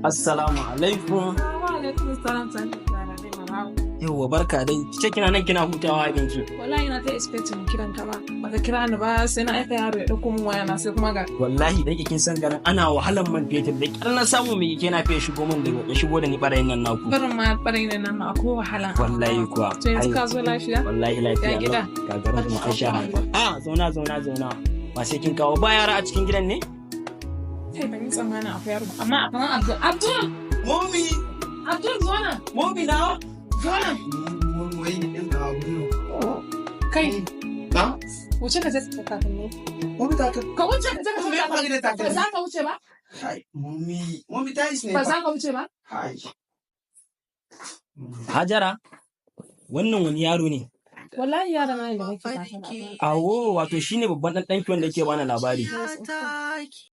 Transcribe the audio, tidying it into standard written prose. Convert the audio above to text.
Assalamu alaikum. Wa alaikum salam, sannu. Yauwa, barka dai. Ce kina nan kina hutawa abinci. Wallahi na ta expecting kiran ka ba. Baka kira ni ba, sai na aika yaro ya dauko min waya na, sai kuma ga. Wallahi dan kin san garin ana wahalan man fetur, da kyar na samu mai keke na fiye shigo min da ya shigo da ni barayin nan naku. Barin ma barayin nan ma akwai wahala. Wallahi kuwa. To yanzu ka zo lafiya? Wallahi lafiya. Ya gida? Ga garin kuma an sha. Ah, zauna, zauna, zauna. Ba sai kin kawo ba, yara a cikin gidan ne? Kai, ban yi tsammanin akwai yaro ba. Amma akwai Abdul. Abdul! Mommy! Abdul, zo nan. Mommy na? Zo nan. Wai ina abu. Kai. Na? Wuce ka je ka takalmi. Mommy ta ka. Ka wuce ka je ka Mommy ya fara da Ba takalmi. za ka wuce ba? Kai, mommy, mommy ta ne. Ba za ka wuce ba? Kai. Hajara, wannan wani yaro ne? Wallahi yaran nan da kake ba. Awo, wato shine babban dan ɗanki wanda yake bani labari.